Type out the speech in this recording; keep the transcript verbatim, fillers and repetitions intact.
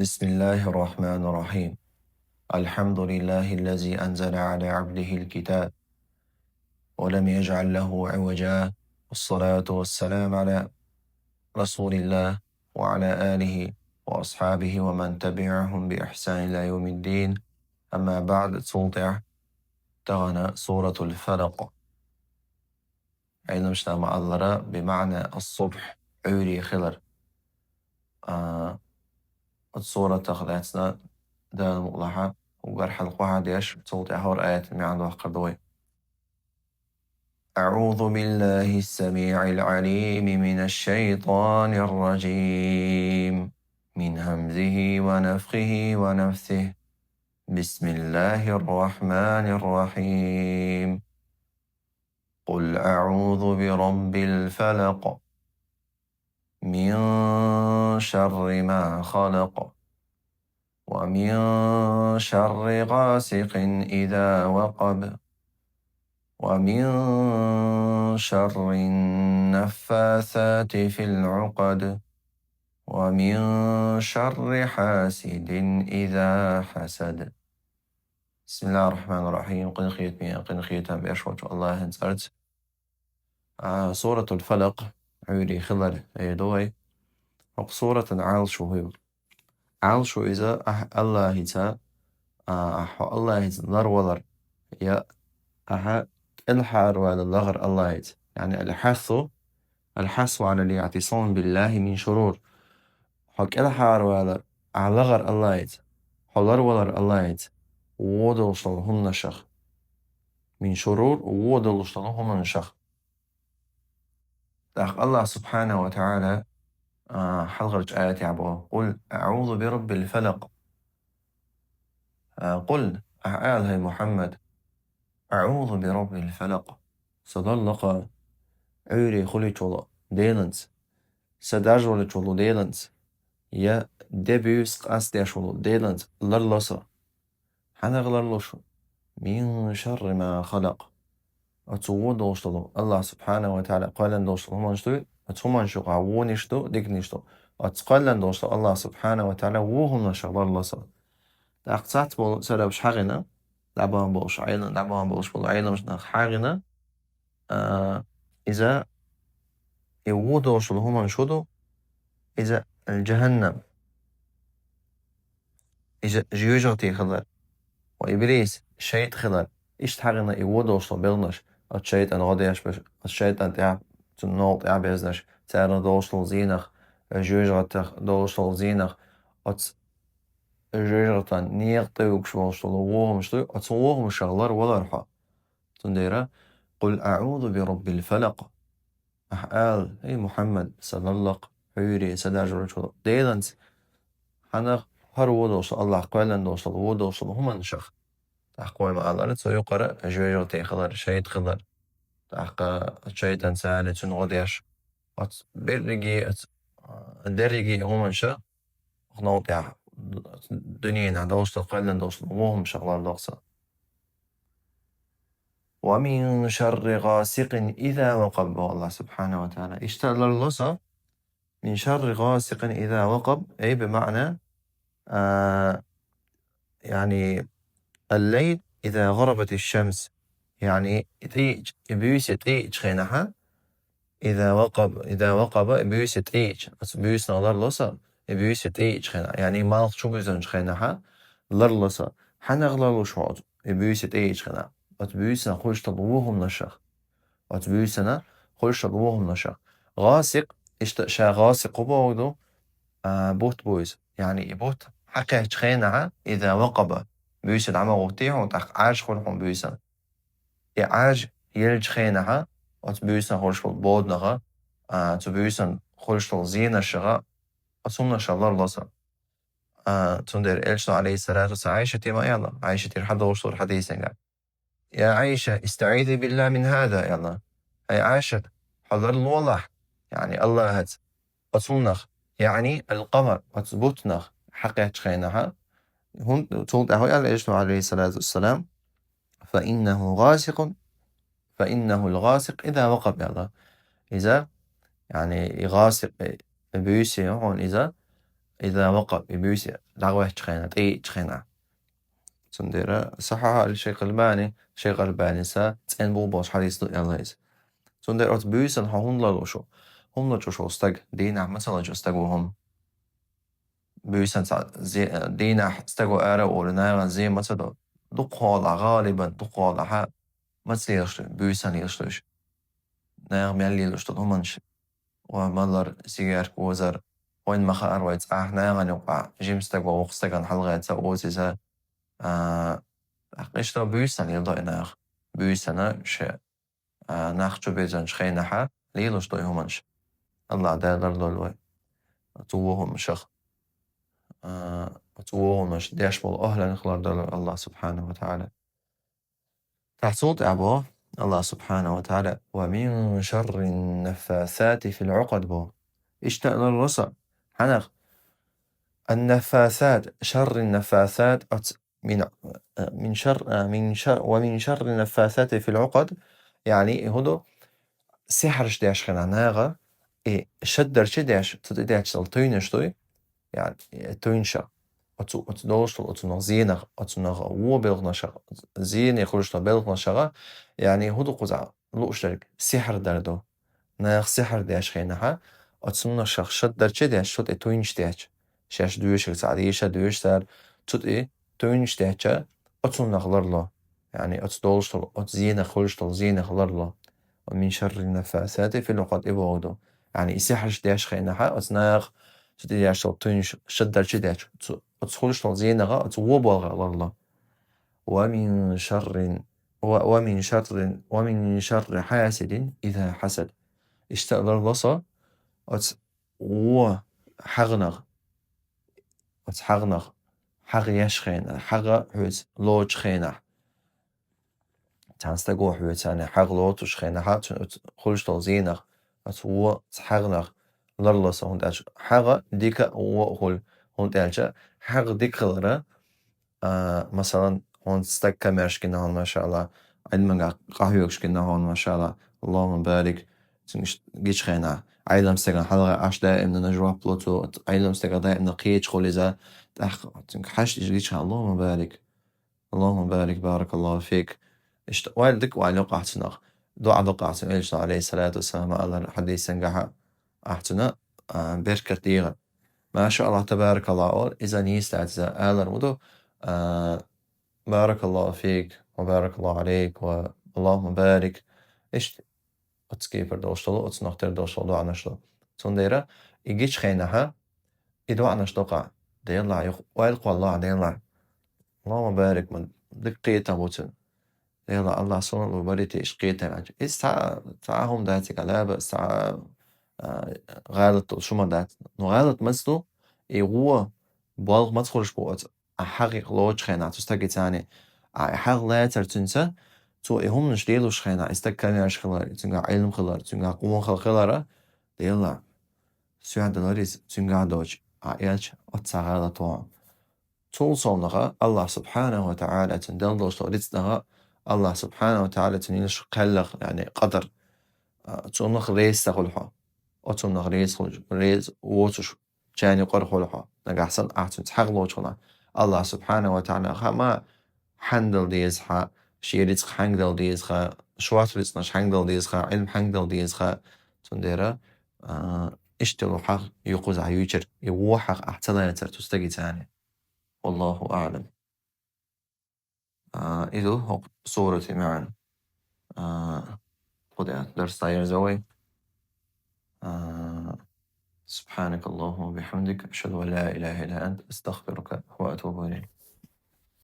بسم الله الرحمن الرحيم. الحمد لله الذي أنزل على عبده الكتاب ولم يجعل له عوجا. والصلاة والسلام على رسول الله وعلى آله وأصحابه ومن تبعهم بإحسان إلى يوم الدين. أما بعد. Цул тӀехьа тахана سورة الفلق. Ӏилманча наха ма-аллара, بمعنى الصبح, Ӏуйре хилар. А, оцу суратах лаьцна Дала мукъалахь уггар хьалха хьадеш, цул тӀаьхьа хӀора аятан маьӀна дохкур ду вай. أعوذ بالله السميع العليم من الشيطان الرجيم. من همزه ونفخه ونفثه. بسم الله الرحمن الرحيم. قل أعوذ برب الفلق. من شر ما خلق. ومن شر غاسق إذا وقب. ومن شر النفاثات في العقد. ومن شر حاسد إذا حسد. بسم الله الرحمن الرحيم. Къинхетаме, къинхетам беш волчу АллахӀан цӀарца. А, سورة الفلق, Ӏуйре хилар, эр ду вай. ХӀокху суратан Ӏалашо хӀун ю? Ӏалашо иза ахь АллахӀаца, а, ахь хьо АллахӀаца ларвалар, я ахь кӀелхьарвала лахар АллахӀаца. يعني الحث, الحث على الاعتصام بالله من شرور. Хьо кӀелхьарвалар, ахь лахар АллахӀаца, хьо ларвалар АллахӀаца, вон долуш долу хӀуманашах. من شرور, вон долуш долу хӀуманашах. ТӀаккха АллахӀ سبحانه وتعالى, а, хьалхарчу аятехь боху: قل أعوذ برب الفلق. А, قل, ахь ала, хӀай Мухьаммад, أعوذ برب الفلق. Сан ларло-кх Ӏуьйре хуьлуьйтуш волу Деланца, сан даржо йолуьйтуш волу Деланца, я де-буьйса къастадеш волу Деланца ларло сан. Хьанах ларло шу? من شر ما خلق. Оцу вон долуш долу, АллахӀ سبحانه وتعالى кхоьллина долуш долу хӀуманаш дуй, оцу хӀуманаш юкъахь вонаш ду, диканаш ду. Оцу кхоьллина долуш долу АллахӀ سبحانه وتعالى вон хӀуманашах ларло сан. ТӀаккха цхьацца болу салафаш хьахийна, дӀабахана болуш, Ӏелам, дӀабахана болуш болу Ӏеламнаха хьахийна, а, иза, и вон долуш долу хӀуманаш хӀун ду? Иза الجهنم. Иза жоьжахати хилар. Ва иблис, шайтӀа хилар. Иштта хьахийна и вон долуш долу белханаш, оцу шайтӀан гӀо деш берш, оцу шайтӀан тӀехь, цуьнан новкъа тӀехь безнарш, царна долуш долу зенах, жоьжахатех долуш долу зенах, оцу жоьжахатан некъа тӀе вуьгуш волуш долу вон хӀуманаш дуй, оцу вон хӀуманашах ларвалар хьо. Цундела: قل أعوذ برب الفلق. Ахь ала, хӀай Мухьаммад, сан ларло-кх Ӏуьйре, сан даржо йолуьйтуш волу Деланца, хьанах хӀара вон долуш долу, АллахӀ кхоьллина долуш долу вон долуш долу хӀуманашах. ТӀаккха вай ма-аллара, цу юкъара жоьжахати хилар, шайтӀа хилар. ТӀаккха шайтӀан царна цуьнан гӀо деш. Оцу берриге, оцу, а, дерриге хӀуманашах, хӀокху новкъа тӀехь, дуьненахь долуш долу, кхоьллина долуш долу вон хӀуманашах ларло-кх сан. ومن شر غاسق إذا وقب, боху АллахӀ سبحانه وتعالى. Иштта ларло сан من شر غاسق إذا وقب, أي بمعنى, а, يعني الليل إذا غربت الشمس. يعني тӀеиъча, и буьйса тӀеиъча хенахь, إذا وقب, إذا وقب, и буьйса тӀеиъча. Оцу буьйсанах ларло сан, и буьйса тӀеиъча хенахь. يعني малх чу буьзначу хенахь ларло сан. Хьанах ларло шу оцу, и буьйса тӀеиъча хенахь? Оцу буьйсанах хуьлуш долу вон хӀуманашах. Оцу буьйсанах хуьлуш долу вон хӀуманашах. ГӀасикъ, иштта ша гӀасикъ хӀун бохург ду? А, бутт буьйса. يعني и бутт хьакхаьчча хенахь, إذا وقب, буьйса дӀа ма гӀоттий хьуна, тӀаккха Ӏаьржа хуьлу хьуна буьйсанна. И Ӏаьржа еллачу хенахь, оцу буьйсанах хуьлуш болу боданах, а, цу буьйсанна хуьлуш долу зенашах, оцу хӀуманашах ларло сан. А, цундела Элчано, عليه الصلاة والسلام, Ӏайшате ма аьлла, Ӏайшатера хьадолуш долу хьадисехь: يا عائشة، استعيذي بالله من هذا, аьлла. Ай Ӏайшат, хьо ларлолахь, يعني АллахӀаца, оцу хӀуманах, يعني القمر, оцу буттанах хьакхаьчча хенахь, хӀунда, цул тӀаьхьа аьлла Элчано, عليه الصلاة والسلام: فإنه غاسق، فإنه الغاسق إذا وقب, аьлла. Иза, يعني и гӀасикъ, и буьйса ю хьуна иза, إذا وقب, и буьйса дӀагӀветтачу хенахь, тӀеиъчу хенахь. Цундела сахьахь аьлла шайх Албани, шайх Албанис цӀена бух болуш хьадис ду аьлла иза. Цундела оцу буьйсанна хьо хӀунда ларлуш ву? ХӀунда лачкъош волу стаг, дийнахь ма ца лачкъо стаго хӀума? Буьйсанна цхьа зе-, дийнахь стаго ара а волу, нахана зе ма ца до. Дукха хьолахь, гӀалибан, дукха хьолахь, маца лелаш ду, буьйсанна лелаш ду уьш. Наха мел лелаш долу хӀуманаш. Ва малар, сигарка озар, вайн ма хаара вай цӀахь нахана юкъахь, жима стаг ван воккха стагана хьалагӀаьттина ца оза иза. А, тӀаккха иштта буьйсанна леладо и наха. Буьйсанна ше, а, нах чу бирзинчу хенахь лелаш ду и хӀуманаш. АллахӀ Дала лардойла вай оцу вон хӀуманашах. А, оцу вон хӀуманаш деш болу охӀланах лардойла вай АллахӀ субхьанаху ва тагӀала. ТӀаккха цул тӀаьхьа боху АллахӀ субхьанаху ва тагӀала: «Ва мин шаррин наффасати фил Ӏукъад», боху. Иштта а ларло со хьанах, ан-наффасат, шаррин наффасат, оц-, мин, мин шар-, мин шар-, ва мин шаррин наффасати фил Ӏукъад, яъни, и хӀун ду, сихьраш деш хенахь наха, и шаддарчи деш, цу тӀе детташ долу туьйнаш дуй, яъни, э, туьйнашах, оцу, оцу долуш долу, оцунах зенах, оцунах вон белханашах, зене хуьлуш долу белханашах, яъни, хӀун ду кхузахь лууш дерг, сихьр дар ду. Наха сихьр деш хенахь, оцунашах шаддарчи деш, цу тӀе туьйнаш детташ, шаьш доьшург цхьа дийша доьшу цара, цу тӀе туьйнаш детташ, оцунах ларло. Яъни, оцу долуш долу, оцу зенах хуьлуш долу зенах ларло. «Ва мин шаррин наффасати фил Ӏукъад», и боху ду. Яъни, и сихьраш деш хенахь, оцу наха цу тӀе деш долу туьйнаш шаддарчи детташ, цу, оцу хуьлуш долу зенах, оцу вон болхах ларло. «Ва мин шаррин, ва, ва мин шаррин, ва мин шарри хьасидин иза хьасад». Иштта а ларло со оцу вон хьагӀнах, оцу хьагӀнах, хьагӀ еш хенахь, хьагӀ хьоьца лоцучу хенахь. Цхьана стаго хьоьца хьагӀ лоцучу хенахь, цуьнан оцу хуьлуш долу зенах, оцу вон хьагӀнах ларло со, хӀунда аьлча хьагӀ дика а, вон а хуьлу, хӀунда аьлча хьагӀ дика хилар, а, масалан, хьуна стаг камаьршка гина хьуна, машаАллахӀ, Ӏилманга къахьоьгуш гина хьуна, машаАллахӀ, Аллахумма барик, цуьнга гича хенахь, Ӏелам стагана хьалха Ӏаш даимна жоп ло цо, Ӏелам стагана даимна кхеча хуьлу иза, тӀаккха цуьнга хьаьшна гича хенахь, Аллахумма барик, Аллахумма барик, баракаллаху фик. Иштта ойла дика ойла йо ахь цунах. ДоӀа до ахь цунах, Элчано, алейхиссалату вассалам, алар хьадисангахьа, ахь цунах, а, беркат дегӀар. МашаАллахӀ, табаракаллахӀ олу, иза нийса дац, иза алар ма ду, а, баракаллаху фик, ва баракаллаху алейк, ва Аллахумма барик. Иштта оцу кепара долуш долу, оцунах тера долуш долу доӀанаш ду. Цундела и гича хенахь, и доӀанаш до ахь, Делахь, юха ойла кхолло ахь, Делахь. Аллахумма барик, ма дика кхетам бу цуьнан. Делахь, АллахӀ, суна а лур барий те иштта кхетам аьлча. Иза цхьа, цхьа хӀума дац, цхьа лаба, цхьа, а, гӀалат долуш хӀума дац. Ну, гӀалат маца ду, и вон болх маца хуьлуш бу оцу, а, хьагӀ лоцучу хенахь цу стаге царна. А, и хьагӀ лацар цуьнца, цо и хӀуманаш лелош хенахь, и стаг камаьршка хилар, цуьнгахь Ӏилма хилар, цуьнгахь къонахалла хилар, Делахь, соьгӀа далар иза, цуьнгахь доцуш, а, элча оццахь гӀалат ву хьо. Цул совнаха АллахӀ субхьанаху ва тагӀала цунна делла долуш долу рицкъанах, АллахӀ субхьанаху ва тагӀала цунна йинарш кхеллах, яъни къадар, а, цунах реза ца хуьлу хьо. Оцунах реза хуьлуш, реза воцуш, чарна юкъара хуьлу хьо. Нагахь санна ахь цуьнца хьагӀ лоцуш хилахь, АллахӀ субхьанаху ва тагӀала хӀама хьанна дала деза хьан, шен рицкъ хьанга дала деза хьан, шорта рицкъанаш хьанга дала деза хьан, Ӏилма хьанга дала деза хьан. Цундела, а, иштта йолу хьагӀ ю кхузахь юьйцург, и вон хьагӀ ахь ца лацар цу стаге царна. Валлаху аӀлам. А, иза хӀокху сурати маьӀна. А, кху тӀе дарс дӀаерза вай. А, سبحانك اللهم وبحمدك، أشهد أن لا إله إلا أنت، أستغفرك وأتوب إليك.